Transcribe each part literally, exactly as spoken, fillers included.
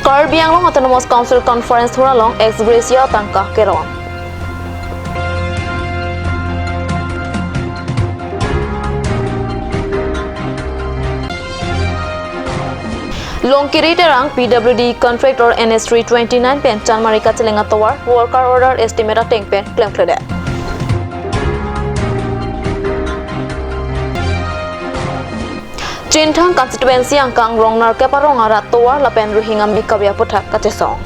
Karbi Anglong Autonomous Council Conference Hall along ex gratia tangka keron. Longkiri Terang P W D contractor N H three twenty-nine pen Chanmari kacheleng atovar worker order estimate ateng pen klemkledet. Chinthong constituency angkang Rongnar keparong arat tovar lapen Ruhing Ambi kave aputhak kachesong.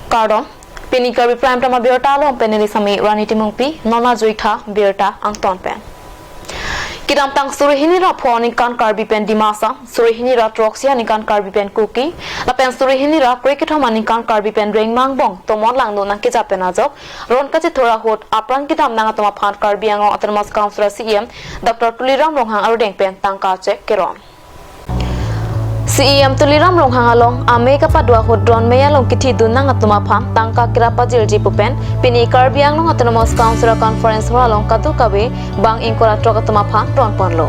Kardom, pini Karbi Prime Time abirta along pen neli Sami Rani Timungpi, non ajuitha birta angton pen. Kedamtang suri hini ra pho aningkan Karbi pen Dimasa, suri hini ra throksi aningkan Karbi pen Kuki, lapen suri hini ra krekethom aningkan Karbi pen Rengma angbong tomon langno nangkejap pen ajok, ron kachethur ahut apran kedam nang atum aphan Karbi Anglong Autonomous Council C E M Doctor Tuliram Ronghang arudeng pen tangka chek keron. C E M Tuliram Ronghang along amei kapado ahut ron mei along kithi dun nang atum aphan tangka kerap pajirji pu pen pini Karbi Anglong Autonomous Council Conference Hall along kadokave bang ingkoi ra throk atum aphan ron ponlo.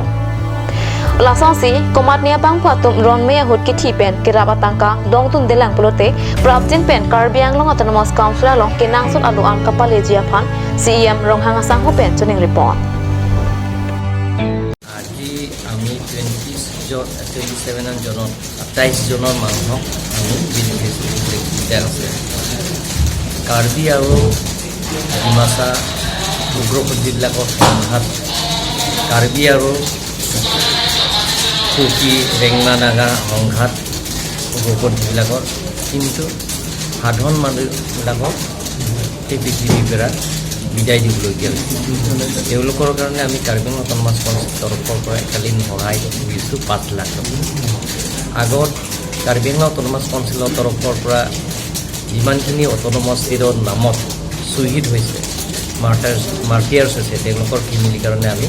Lasonsi komatne abangphu atum ron mei ahut kithi pen kerap atangka dongdundelang pulote prapjin pen Karbi Anglong Autonomous Council along kenangsot alo an kapaleji aphan C E M Ronghang asangho pen choningri pon. আজি আমি টুৱেণ্টি জন, twenty seven জনত, আঠাইছ জনৰ মানুহক আমি বিল কৰিছোঁ, বিল দিয়া আছে। কাৰ্বি আৰু ডিমাচা উগ্ৰপন্থীবিলাকৰ সংঘাত, কাৰ্বি আৰু কুকি, ৰেংমা, নাগা সংঘাত উগ্ৰপন্থীবিলাকৰ, কিন্তু সাধাৰণ মানুহবিলাকক এই পৃথিৱীৰ পৰা বিদায় দিবলগীয়া হৈছে। তেওঁলোকৰ কাৰণে আমি কাৰ্বি আংলং অট'নমাছ কাউন্সিলৰ তৰফৰ পৰা একালীন সহায় কৰিছোঁ পাঁচ লাখ টকা। আগত কাৰ্বি আংলং অট'নমাছ কাউন্সিলৰ তৰফৰ পৰা যিমানখিনি অট'নমাছ ষ্টেটৰ নামত শ্বহীদ হৈছে, মাৰ্টাৰ্ছ, মাৰ্টিয়াৰ্ছ হৈছে, তেওঁলোকৰ ফেমিলিৰ কাৰণে আমি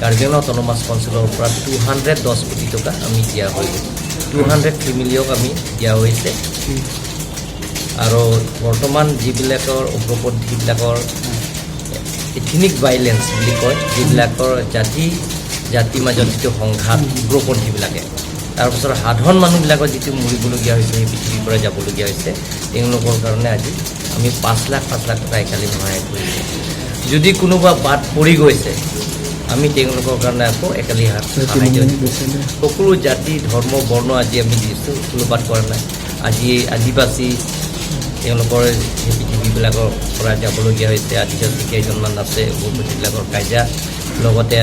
কাৰ্বি আংলং অট'নমাছ কাউন্সিলৰ পৰা টু হাণ্ড্ৰেড দহ কোটি টকা আমি দিয়া হৈ গ'ল। টু হাণ্ড্ৰেড ফেমিলিয়ক আমি দিয়া হৈছে। আৰু বৰ্তমান যিবিলাকৰ উগ্ৰপন্থীবিলাকৰ এথনিক ভাইলেন্স বুলি কয়, যিবিলাকৰ জাতি জাতিৰ মাজত যিটো সংঘাত উগ্ৰপন্থীবিলাকে, তাৰপিছত সাধাৰণ মানুহবিলাকৰ যিটো মৰিবলগীয়া হৈছে, সেই পৃথিৱীৰ পৰা যাবলগীয়া হৈছে, তেওঁলোকৰ কাৰণে আজি আমি পাঁচ লাখ, পাঁচ লাখ টকা একালি সহায় কৰিছোঁ। যদি কোনোবা বাদ পৰি গৈছে, আমি তেওঁলোকৰ কাৰণে আকৌ একালি সা-, সাহায্য দিম। সকলো জাতি, ধৰ্ম, বৰ্ণ আজি আমি দিছোঁ, কোনো বাদ কৰা নাই। আজি আদিবাসী, তেওঁলোকৰ সেই পৃথিৱীবিলাকৰ পৰা যাবলগীয়া হৈছে। আদিবাসী কেইজনমান আছে, উগ্ৰপন্থীবিলাকৰ কাজিয়া, লগতে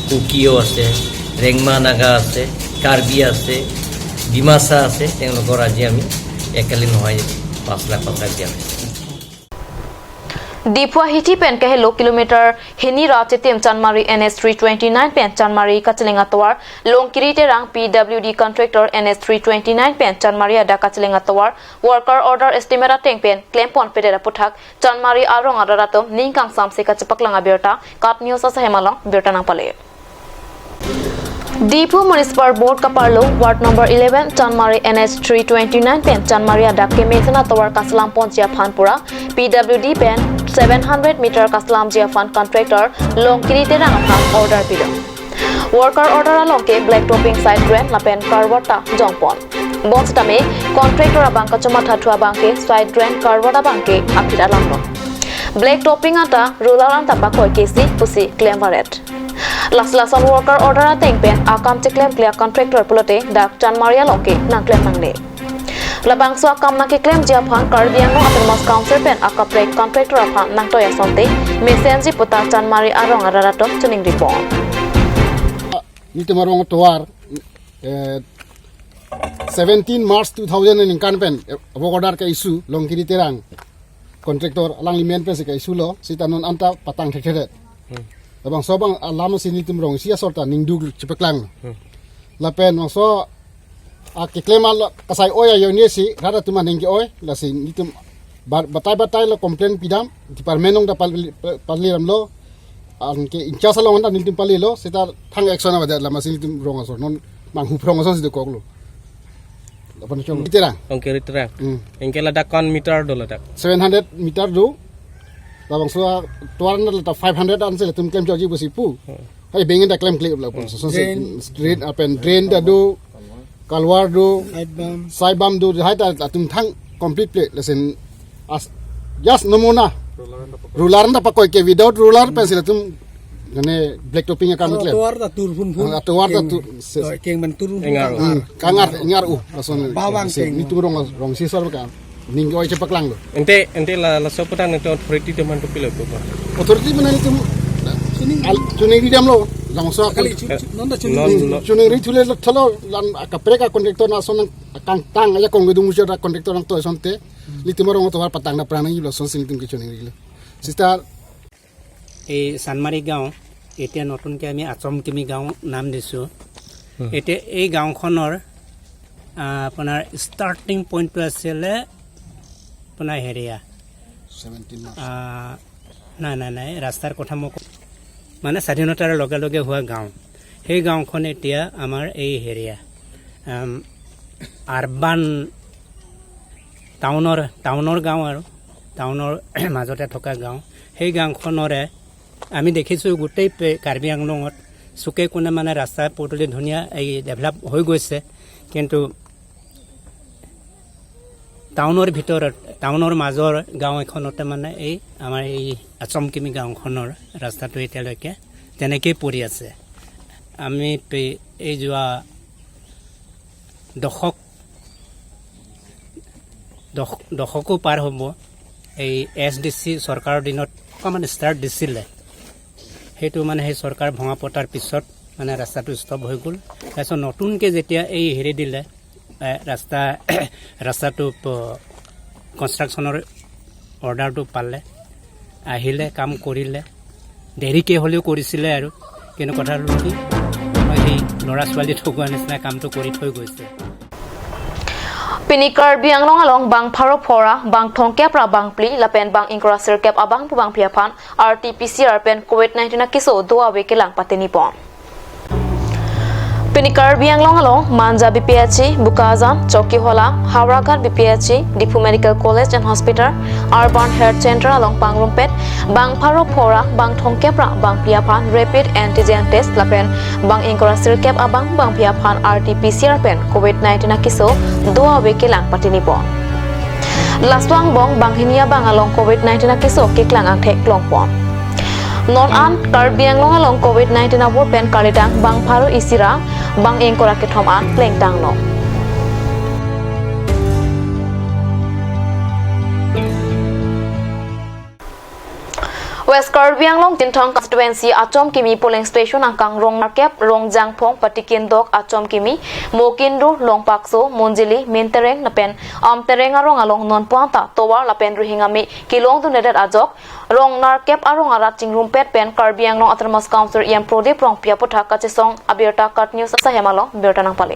কুকিও আছে, ৰেংমা নাগা আছে, কাৰ্বি আছে, ডিমাচা আছে, তেওঁলোকৰ আজি আমি একালীন সহায় পাঁচ লাখ টকা দিয়া হৈছে। Diphu ahithi pen kahelo kilometer hini ra chitim Chanmari N H three twenty-nine pen Chanmari kacheleng atovar Longkiri Terang P W D contractor N H three twenty-nine pen Chanmari adak kacheleng atovar worker order estimate ateng pen klempon pedet aputhak Chanmari arong arat atum ning kangsamse kachepaklang abirta KAT News asahem along birta nangpale. Diphu Municipal Board kaparlo Ward number eleven Chanmari N H three twenty-nine pen Chanmari adak kemesen atovar kaselam ponji aphan pura P W D pen seven hundred meter kaselamji aphan contractor Longkiri Terang aphan order pilo. Worker order along ke black topping side drain lapen culvert ta jongpon. Bonsitame contractor abang kachomathathu abang ke side drain culvert abang ke aphi alamlo. Black topping anta roller anta pakoi kesi pusi klem varet. Lasi lason worker order ateng pen akam cheklemkle a contractor pulote dak Chanmari along ke nangklem nangne. Labangso akam nangkeklemji aphan Karbi Anglong Autonomous Council pen akaprek contractor aphan nangtoi asonte mesenji puta Chanmari arong arat atum choningri pon. Nelitum arong atovar, eh, seventeen March two thousand aningkan pen, eh, work order ke-issue Longkiri Terang contractor alangli men pensi ke-issue lo, seta non anta patang thekthe. Hmm. Labangso abang alam si nelitum rong isi asor ta ningduk chepaklang. Hmm. Lapen labangso akeklem al kasai oi ajoine si rat atum aning ke-oi, lasi nelitum ba-, batai batai lo complain pidam, department along ta pal-, pal-, paliramlo, anke in-charge along anta nelitum palilo, seta thang action avadet, lasi nelitum rong asor non manghu phrong asor si dokoklo. Lapen chong Terang. Longkiri Terang. Hmm. Anke ladak kon meter do ladak? Seven hundred meter do. Labangso atovar na lata five hundred ansi latum klemchotji pusi pu. Hmm. Hai, bengin ta klemkle lapuson. Lason si drain. Drain, lapen drain ta do, kalwar do, side bump. Side bump do, hai ta atum thang complete ple, lason as, just nomona. Roller ta pakoi ke, without roller pensi latum, mane black topping akam. Aro klemkle. Atovar ta tur phun phun. Ah, atovar ta tur, se- Keng, keng ban tur phun phun. Engar. Hmm, kangar, engar u, lason. Bawang si, keng. Nelitum rong, rong si sor ka. Ning oi chepaklang lo. Ante, ante la, laso aputhak ante authority atum aphan kopilo pu pa? Authority mane nelitum, al, choningri damlo. Jongso akal. Kali chu-, chu-, non ta choningri. Non, non. Choningri thule lo thalo, la kaprek a contractor lason nangkangtang ajakong kedung musi a contractor nangtoi asonte. Nelitum arong atovar patang dapra nangji lason si nelitum ke choningrilo. Sister, এই চানমাৰী গাঁও, এতিয়া নতুনকৈ আমি আচম কিমি গাঁও নাম দিছোঁ। হুম। এতিয়া এই গাঁওখনৰ, আহ, আপোনাৰ ষ্টাৰ্টিং পইণ্টটো আছিলে আপোনাৰ হেৰিয়া। ছেভেণ্টিন মাৰ্চ। আহ, নাই, নাই, নাই, ৰাস্তাৰ কথা মই ক-, মানে স্বাধীনতাৰ লগে লগে হোৱা গাঁও। সেই গাঁওখন এতিয়া আমাৰ এই হেৰিয়া, আম, আৰবান টাউনৰ, টাউনৰ গাঁও আৰু টাউনৰ মাজতে থকা গাঁও। সেই গাঁওখনৰে আমি দেখিছোঁ গোটেই পে-, কাৰ্বি আংলঙত চুকে কোণে মানে ৰাস্তা পদূলি ধুনীয়া এই ডেভেলপ হৈ গৈছে, কিন্তু টাউনৰ ভিতৰত, টাউনৰ মাজৰ গাঁও এখনতে মানে এই আমাৰ এই আচম কিমি গাঁওখনৰ ৰাস্তাটো এতিয়ালৈকে তেনেকেই পৰি আছে। আমি পে-, এই যোৱা দশক, দশ-, দশকো পাৰ হ'ব। এই এছ ডি চি চৰকাৰৰ দিনত অকণমান ষ্টাৰ্ট দিছিলে, সেইটো মানে সেই চৰকাৰ ভঙা পতাৰ পিছত মানে ৰাস্তাটো ষ্টপ হৈ গ'ল। তাৰপিছত নতুনকৈ যেতিয়া এই হেৰি দিলে, এ, ৰাস্তা, ৰাস্তাটো প-, কনষ্ট্ৰাকশ্যনৰ অৰ্ডাৰটো পালে, আহিলে, কাম কৰিলে, দেৰিকৈ হ'লেও কৰিছিলে আৰু। কিন্তু কথাটো কি, মই সেই ল'ৰা ছোৱালী ঠগোৱা নিচিনা কামটো কৰি থৈ গৈছে। Pini Karbi Anglong along bang pharo phora, bang thomkep ra bang phli, lapen bang ingkoi ra sirkep abang pu bang phli aphan R T P C R pen COVID nineteen akeso do-ave kelang patini pon. Pini Karbi Anglong along Manja B P H E, Bokajan, Chokihola, Howraghat B P H E, Diphu Medical College and Hospital, Urban Health Center along pangrumpet bang pharo phora, bang thomkep ra bang phli aphan rapid antigen test lapen bang ingkoi ra sirkep abang bang phli aphan R T P C R pen COVID nineteen akeso do-ave kelang patini pon. Laso angbong banghini abang along COVID nineteen akeso keklang angthek klong pon. Non an Karbi Anglong along COVID nineteen abor pen kalitang bang pharo isi ra bang ingkoi ra kethom an plengtang lo. West Karbi Anglong Chinthong constituency Achom Kimi polling station angkang Rongnerkep, Rongjangphong, Patikindok, Achom Kimi, Mokindur, Longpakso, Monjili, Mintereng lapen Amtereng arong along non puanta tovar lapen rihing ame kelongdundedet ajok Rongnerkep arong arat chingrumpet pen Karbi Anglong Autonomous Council E M Prodip Rongpi aputhak kachesong abirta KAT News ahem along birta nangpale.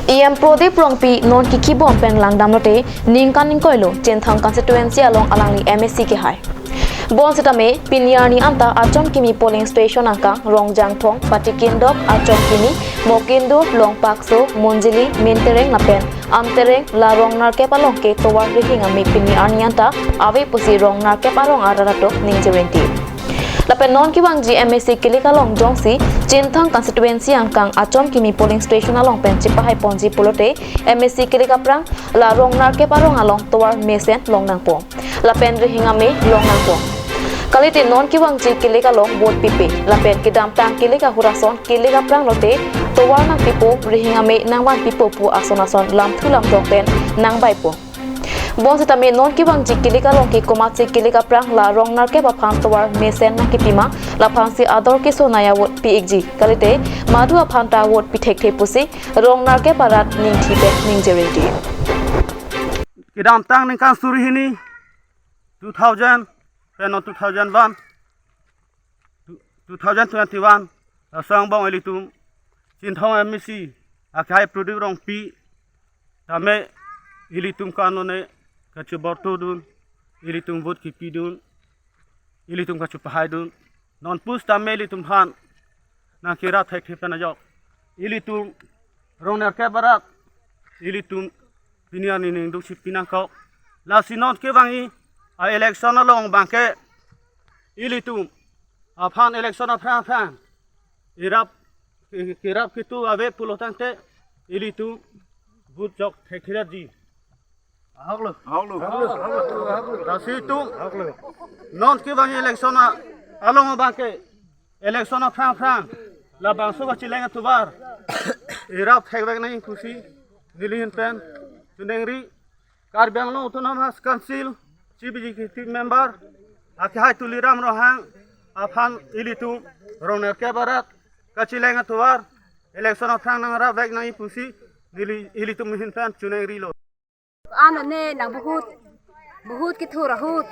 E M Prodip Rongpi non kiki bom pen langdamlote ningkan ingkoi lo Chinthong constituency along alangli M A C kehai. Bonsitame pini arni anta Achom Kimi polling station angkang Rongjangphong, Patikindok, Achom Kimi, Mokindur, Longpakso, Monjili, Mintereng lapen Amtereng la Rongnerkep along ke tovar rihing ame pini arni anta ave pusi Rongnerkep arong arat atum ningje rinti. Lapen non kevangji M A C kilik along jongsi Chinthong constituency angkang Achom Kimi polling station along pen chepahai ponji pulote M A C kilik aphrang la Rongnerkep arong along tovar mesen long nangpo lapen rihing ame long nangpo. Kalite non kevangji kilik along vote pipe lapen kedamtang kilik ahut ason kilik aphrang lote tovar nangpipo, rihing ame nangvanpipo pu ason ason lamthu lamdong pen nangbaipo. Bonsitame non kevangji kilik along ke komatsi kilik aphrang la Rongnerkep aphan tovar mesen nangkipima, laphansi ador keso naya vote pi-ikji. Kalite madu aphan ta vote pithekthe pusi Rongnerkep arat ningthi pen ningje rinti. Kedamtang ningkan suri hini, two thousand pen non two thousand one, two thousand twenty-one, laso angbong ilitum Chinthong M A C akehai Prodip Rongpi tame ilitum kanone kachebortodun, ilitum vote kipidun, ilitum kachepahaidun. Non pusitame ilitum aphan nangkerap thekthe pen ajok ilitum Rongnerkep arat ilitum pini arni ning duk si pinangkok. Lasi non kevangji a-election along abangke ilitum aphan election aphrang aphrang irap, irap kitu ave pulo tangte ilitum vote jok thekhirat ji. Ahok lo. Ahok lo. Lasi itum non kevang election a, along abang ke election aphrang aphrang labangso kacheleng atovar irap thekvek nangji pusi neli ahin pen choningri. Karbi Anglong Autonomous Council Chief Executive Member akehai Tuliram Ronghang aphan ilitum rong nerkep arat kacheleng atovar election aphrang nangrapvek nangji pusi neli ilitum ahin pen choningrilo. Ano ne nang bahut, bahut kethur ahut.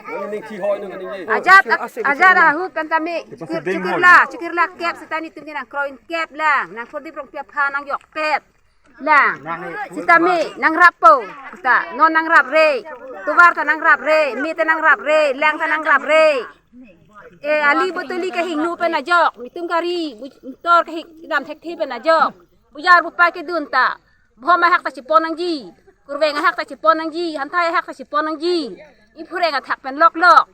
Ajat, ajat ahut pen tame chikir, chikirla, chikirla kep seta netum ke nang kroin kep lang, nang Prodip Rongpi aphan nang jokpet lang. Sitame nangrappo, ta non nangrapre, tovar ta nangrapre, me ta nangrapre, lang ta nangrapre. E, ali botoli kehingno pen ajok, netum gari, bu-, motor kehing dam thekthe pen ajok. Bujar bupai kedun ta, bhom ahak ta chepon nangji, kurveng ahak ta chepon nangji, hanthai ahak ta chepon nangji. Iphureng athak pen loklok.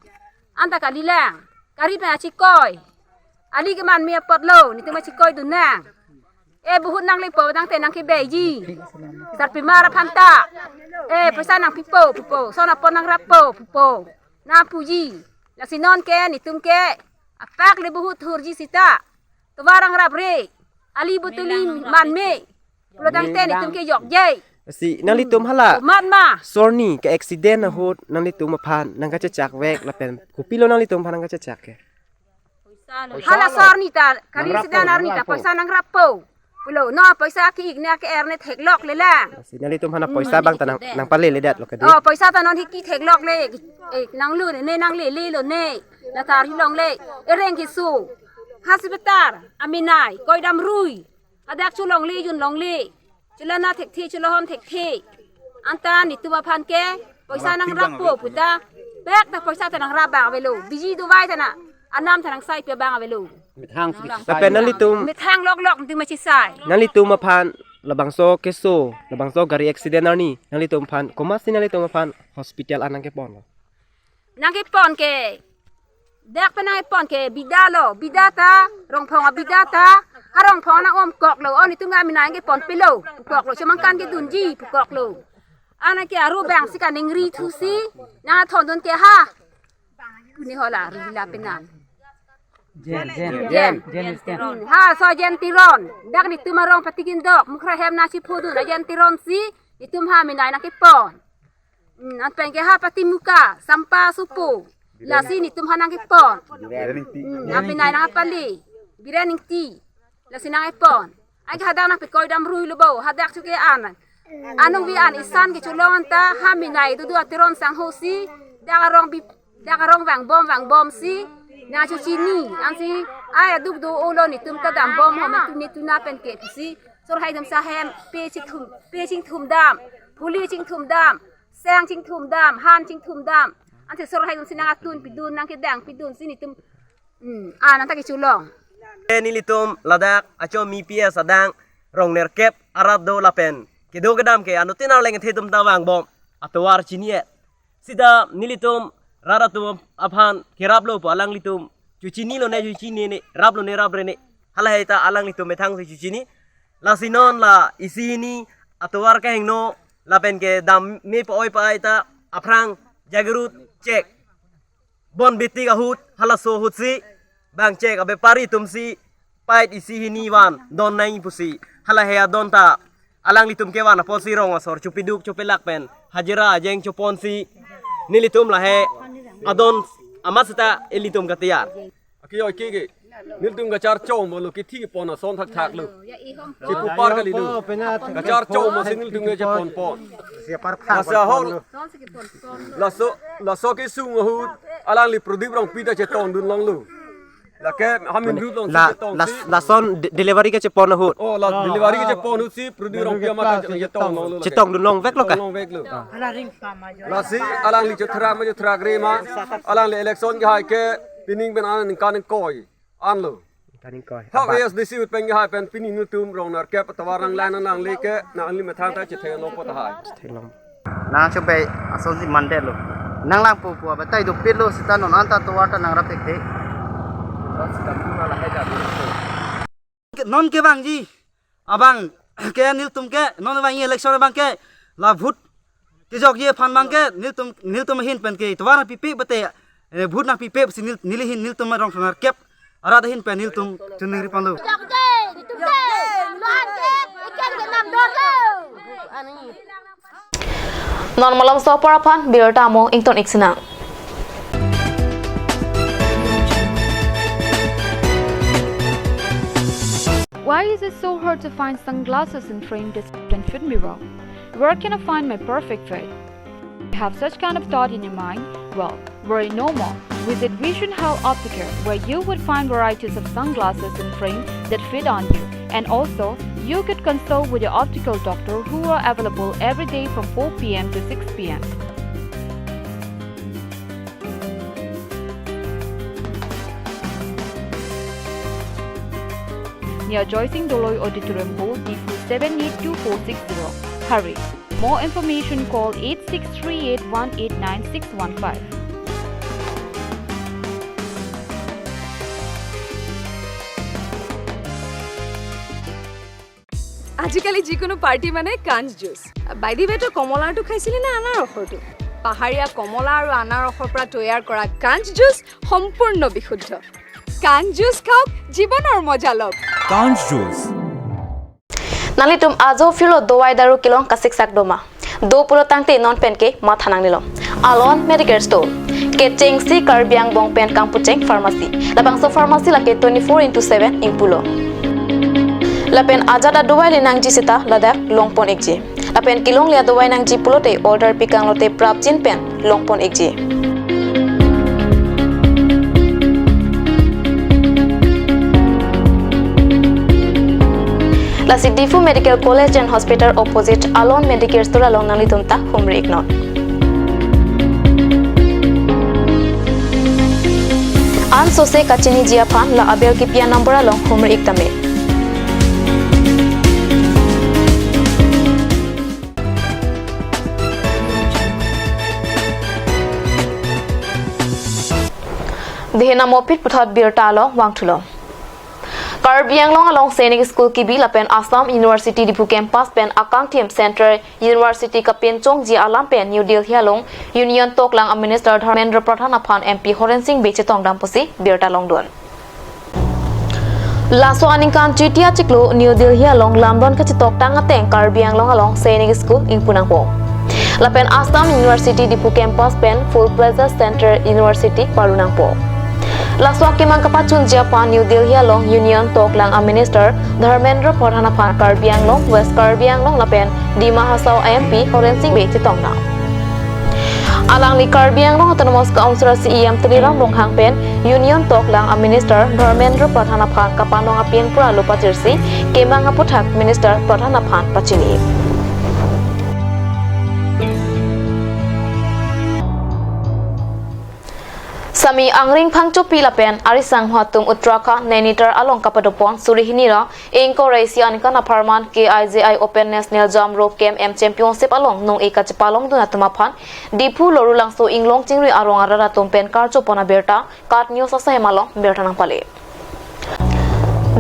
Anta kali lang, gari pen achikoi. Ali keman me apotlo, netum achikoidun nang. E, bahut nanglepo tangte nang kebeiji. Sarpimar aphan ta. E, poisa nangpipo, pipo. Son apot nangrappo, pipo. Nangpuji. Lasi non ke, netum ke apak le bahut thurji seta. Tovar nangrapre. Ali botoli man me pulo tangte netum ke jokje. Si nanglitum hala. Mat ma. Sorni ke accident ahut nanglitum aphan nangkachechakvek lapen kopilo nanglitum aphan nangkachechak ke? Hala sorni ta, kari nangrappo, sida narni ta nangrappo. Poisa nangrappo pulo. No, poisa ki-ik ne ke-er ne theklok le lang. Si nanglitum aphan poisa bang ta nang, nangpaleledet lo kedi. Oh, poisa ta non hiki theklok le. E, nanglunene, nanglelelo ne. Latar hilongle. Ereng keso. Hospital, aminai, koidam rui. Hadak cholongle, junlongle. Cholana thekthe, cholahon thekthe. Anta netum aphan ke poisa nangrappo puta. Bek ta poisa ta nangrap bang avelo. Biji dovai ta na, anam ta nangsai pe bang avelo. Methang si sai. Lapen nanglitum, methang loklok netum ma chisai. Nanglitum aphan labangso keso, labangso gari accident arni, nanglitum aphan, komatsi nanglitum aphan hospital an nangkeponlo? Nangkepon ke, dak pen nangkepon ke bida lo, bida ta, Rongphong abida ta, ha Rongphong nang-omkoklo, o netum ke aminai nangkepon pilo, pukoklo, chomangkan kedunji, pukoklo. Anke aru bang si kaningri thusi, nangthondun ke ha. Kuni hola, rila penan. Jen, Jen. Jen. Jen Teron. Hmm, ha, so Jen Teron. Dak netum arong patikin dok, mukra hem nangchiphodun, a Jen Teron si, netum ha aminai nangkepon. Hmm, an pen ke ha Patimuka, Sampa Supo. Lasi netum ha nangkepon. Hmm, aminai nangpale. Biren Ingti. Lasi nangkepon. Anke hadak nangpekoi dam rui lo bo, hadak chuke an. Anung vi an isan kecholong anta ha aminai dudu a Teron sangho si, dak arong bi, dak arong vangbom vangbom si, nangchochini, ansi, ai aduk do olo netum ta dambom ho, netum netum na pen ke si, sorhai dam sahem, pe chingthum, pe chingthum dam, phuli chingthum dam, seng chingthum dam, han chingthum dam. Ansi sorhai dam si nang atun pidun, nangkedang pidun si netum. Hmm, ah, nang ta kecholong. Eh, nelitum ladak achomi P S adang rong nerkep arat do lapen kedo kedam ke anuttin arleng the atum ta vangbom atovar chini-et. Sita nelitum rat atum aphan keraplo pu alanglitum chochinilo ne chochinine, raplo ne raprene. Halahei ta alanglitum methang si chochini. Lasi non la isi hini atovar kehingno lapen kedam me pa-oi pa-ai ta aphrang jagerut chek. Bon bitik ahut, halaso ahut si, bang chek abepari atum si, pait isi hini van, don nangji pusi, halahei adon ta, alanglitum kevan apotsi rong asor, chopiduk, chopilak pen, hajira, ajeng chopon si, nelitum lahei, adon, amat sita, ilitum katiyar. Aki oi ki ki, nelitum kacharchom bolo kithi pon ason thakthak lo. Chipupar kali lo. Kacharchom ason nelitum ke chepon pon. Masa hol. Laso, laso kesung ahut, alangli Prodip Rongpi ta chetongdun longlo. Lake Hamin Group long la, chetong la, si. Lason de-, delivery kechepon ahut. Oh, la delivery kechepon ahut si Prodip Rongpi amat ta chetong longlo lake. Chetongdun longveklo ka? Longveklo. Lasi alangli chethrak ma chethrakre ma, alangli election kehai ke pining pen an ningkan ingkoi anlo. Ningkan ingkoi. Ha A S D C ahut pen kehai pen pining netum rong nerkep atovar nanglang nangle ke nangli methang ta chethek longpo tahai. Chethek long. Nang chobai asonsi mandetlo. Nang langpo pu abatai dopiklo sita non anta tovar ta nangrap thekthe. Non kevangji abang ke nelitum ke non vangji election abang ke la vote kejokji aphan abang ke nelitum, nelitum ahin pen ke tovar nangpipe bate, eh, vote nangpipe si nel-, neli ahin nelitum arong sonar kep arat ahin pen nelitum chuningri ponlo. Non malomso apor aphan birta amo ington ik sinang. Why is it so hard to find sunglasses and frame that can fit me well? Where can I find my perfect fit? You have such kind of thought in your mind? Well, worry no more. Visit Vision Health Optica, where you would find varieties of sunglasses and frame that fit on you. And also, you could consult with your optical doctor who are available every day from four p m to six p m. Near Joysing Doloi Auditorium, Bhopal, D P seven eight two four six zero. Hurry! More information, call eight six three eight one eight nine six one five. আজিকালি যিকোনো পাৰ্টি মানে কাঞ্চ juice. By the ৱে, তই কমলাৰটো খাইছিলি নে আনাৰসৰটো? পাহাৰীয়া কমলা আৰু আনাৰসৰ পৰা তৈয়াৰ কৰা কাঞ্চ জুচ সম্পূৰ্ণ বিশুদ্ধ। কাঞ্চ জুচ খাওক, জীৱনৰ মজা লওক। Kanj Juice. Nanglitum ajo phirlo dovai daru kelong kasiksak doma. Do pulo tangte non pen ke matha nangnelo. Alon Medicare Store. Kechengsi Karbi angbong pen kangpucheng pharmacy. Labangso pharmacy lake twenty-four into seven ingpulo. Lapen ajat adovai lenangji seta ladak longpon ikji. Lapen kelongle adovai nangji pulote order pikanglote prapjin pen longpon ikji. Lasi Diphu Medical College and Hospital opposite Alon Medicare Store along nanglitum ta humri iknon. Ansose kachiniji aphan la abel kipi a-number along humri ik tame. Dihena mopit puthot birta along vangthulo. Karbi Anglong along Sainik School kibi lapen Assam University Diphu campus pen akangthim Central University kapinchongji alam pen New Delhi along Union Toklang a-Minister Dharmendra Pradhan aphan M P Horen Sing Bey chetongdam pusi birta longdun. Laso aningkan Titi achiklo New Delhi along lamdon kachetoktang ateng Karbi Anglong along Sainik School ingpu nangpo. Lapen Assam University Diphu campus pen Full Fledged Central University palu nangpo. Laso akemang kapachunji aphan New Delhi along Union Toklang a-Minister Dharmendra Pradhan aphan Karbi Anglong, West Karbi Anglong lapen Dima Hasao a-M P Horen Sing Bey chetongdam. Alangli Karbi Anglong Autonomous Council C E M Tuliram Ronghang pen Union Toklang a-Minister Dharmendra Pradhan aphan kapanong apin pura lo pachirsi kemang aputhak Minister Pradhan aphan pachini. Sami Angring Phangchopi lapen arisangho atum Uttarakhand Nainital along kapadopon suri hini ra ingkoi ra isi aningkan apharman K I J I Open National Jump Rope Camp and Championship along nong-e kachepalongdun atum aphan Diphu Lorulangso Inglong Chingri arong arat atum pen karchopon abirta KAT News asahem along birta nangpale.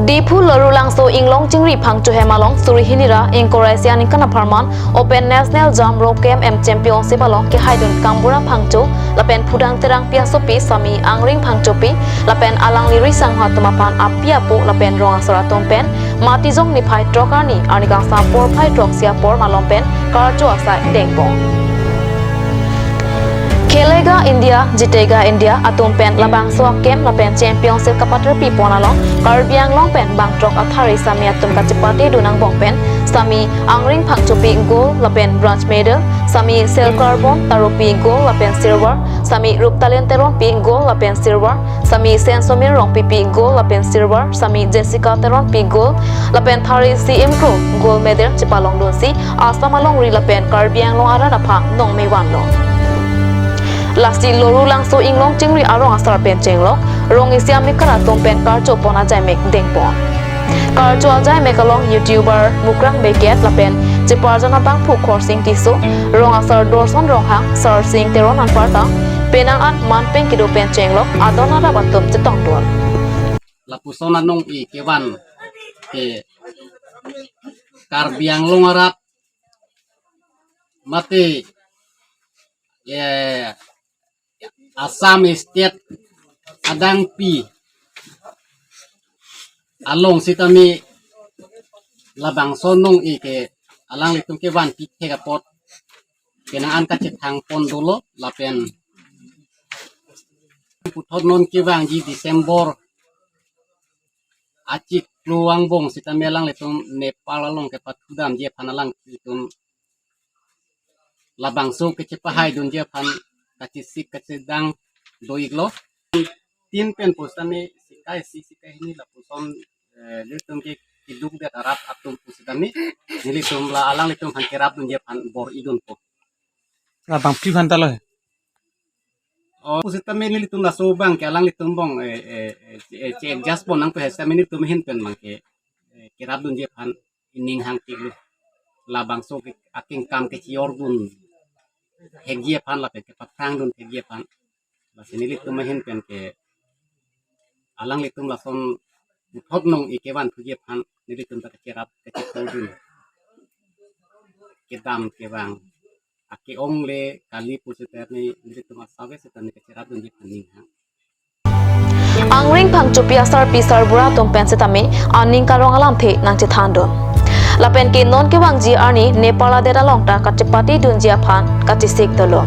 Diphu Lorulangso Inglong Chingri Phangcho hem along suri hini ra ingkoi ra isi aningkan apharman Open National Jump Rope Camp and Championship along kehaidun Kambura Phangcho lapen Phudang Terangpi asopi Sami Angring Phangchopi lapen alangli risangho atum aphan api apo lapen rong asar atum pen Matijong niphai throk arni arni kangsam porphai throksi apor malom pen karcho asai dengpon. Khelega India, Jitega India atum pen labangso a-camp lapen championship kapaterpipon along Karbi Anglong pen bangthrok athari sami atum kachepatedun angbong pen Sami Angring Phangchopi gold lapen bronze medal, Sami Selkarbon Taropi gold lapen silver, Sami Ruptalen Teronpi gold lapen silver, Sami Sensomir Rongpipi gold lapen silver, Sami Jessica Teronpi gold lapen Thari C M Kro gold medal chepalongdunsi Assam alongri lapen Karbi Anglong arat aphan nongme vanlo. Lasi Lorulangso Inglong Chingri arong asar pen chenglok rong isi amekar atum pen karchopon ajaimek dengpon. Karcho ajaimek along YouTuber Mukrang Bey Ket lapen cheparjon abangphu Khorsing Tisso, rong asar Dorson Ronghang, Sarsing Teron anparta penang an manpeng kedo pen chenglok adon adap atum chetongdun. lapuson anong-e kevan ke Karbi Anglong arat mate, eh, Assam State adangpi along sitame labangso anong-e ke alanglitum kevanpi thek apot penang an kachethang pon dolo lapen puthot non kevangji December achiklo angbong sitame alanglitum Nepal along kepathudamji aphan alanglitum labangso kechepahaidunji aphan kachesik kachedang do-iklo. Tin pen pusitame sikai isi sikai hini lapuson, eh, nelitum ke kidukdet arat atum pusitame nelitum la alanglitum aphan kerapdunji aphan bor-idunpo. Labangpi aphan ta lo he? Oh, pusitame nelitum laso abang ke alanglitum bong, eh, eh, eh, che, eh, che-adjust pon nangpo he sitame nelitum ahin pen abang ke, eh, kerapdunji aphan ining hangpiklo. Labangso ke akengkam kechiordun thekji aphan lapen kepaphrangdun thekji aphan. Lasi nelitum ahin pen ke alanglitum lason puthot anong-e kevan thuji aphan nelitum ta kacherap kachepodun kedam kevang ake-ong le kali pusitame nelitum asave sitame kacherapdunji aphan ninghang. Angring Phangchopi asarpi sarbura atum pen sitame aning karong alamthe nangchethandun. Lapen ke non kevangji arni Nepal adet along ta kachepatidunji aphan kachesik dolo.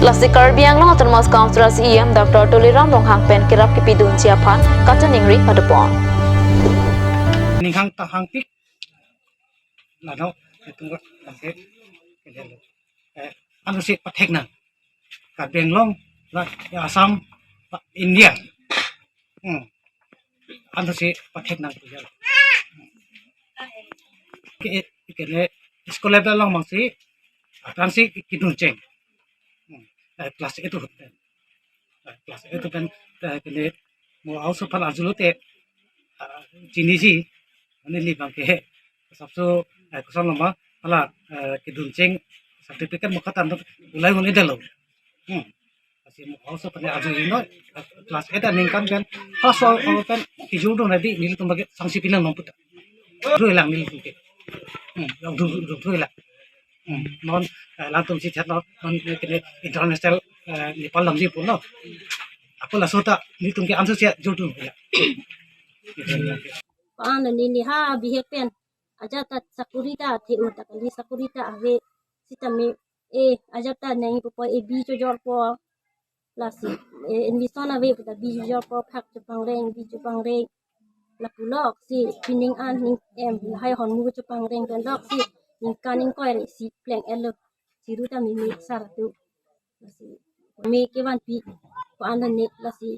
Lasi Karbi Anglong Autonomous Council C E M Doctor Tuliram Ronghang pen kerap kepidunji aphan kachiningri padopon. Ninghang ta hangpik lano itum ka tangke kejalo. Eh, ansi pathek nang. Karbi Anglong, la, ya, Assam, la, India. Hmm. Ansi pathek nang kejalo. Ke, ke ne school level along abangsi, aphrangsi kidun cheng. Hmm. Eh, class eight ahut pen. Eh, class eight pen, eh, kene mo aoso aphan arjulo te, ah, chiniji, mane neli abang ke, sabso, eh, koson loma, hala, eh, kidun cheng certificate mo katan ulai un-edetlo. Hmm. Lasi mo aoso aphan arju-iknon, eh, class eight aningkan pen, class four pen, kijurdun adi, nelitum abang ke sangsi pinang non puta. Ruilang nelitum ke. Hmm, yang dun, dun, ruilang. Hmm, non, eh, latum si chat non, non, eh, kene international, eh, Nepal lamji pulo. Ako laso ta, nelitum ke ansose jurdun ya. Ko-an neli ha bihek pen. Ajat ta sakuri ta the-o ta kali sakuri ta ave sitame, eh, ajat ta nangpo, eh, bi chojorpo. Lasi, eh, admission ave puta bi chojorpo, phak chopangreng, bi chopangreng. Lapuloksi pining an ning em lahai ahormu chopangreng pen loksi ningkan ingkoi ra isi pleng-etlo. Chiru ta mimi sar atum. Lasi me kevanpi ko-an ne lasi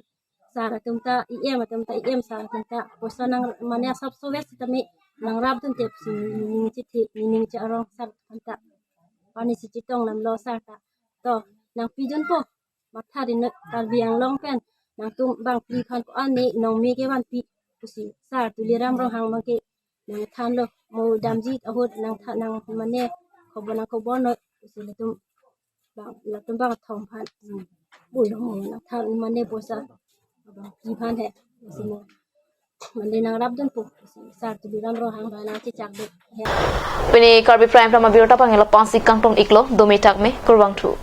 sar atum ta, E M atum ta, E M sar atum ta poisa nang mane asap soves sitame nangrapdun te pusi ning chethe, ning che-arong sar atum ta. Pani si chetong lamlo sar ta. To, nangpidunpo. Matha ri ne Karbi Anglong pen nangtum bangphli aphan ko-an ne nong me kevanpi pusi sar Tuliram Ronghang abang ke nangthanlo, mo damji ahut nangthan, nang mane khobor nangkhobor noi pusi latum bang, latum bang thom aphan. Hmm. Bulo mo nangthan mane poisa bangphli aphan he pusi mo. Mane nangrapdunpo, sar Tuliram Ronghang abang nangchechakdun he. Pini Karbi Prime Time abirta abang lapu-ansi kangton-iklo, dome thakme, kurvangthu.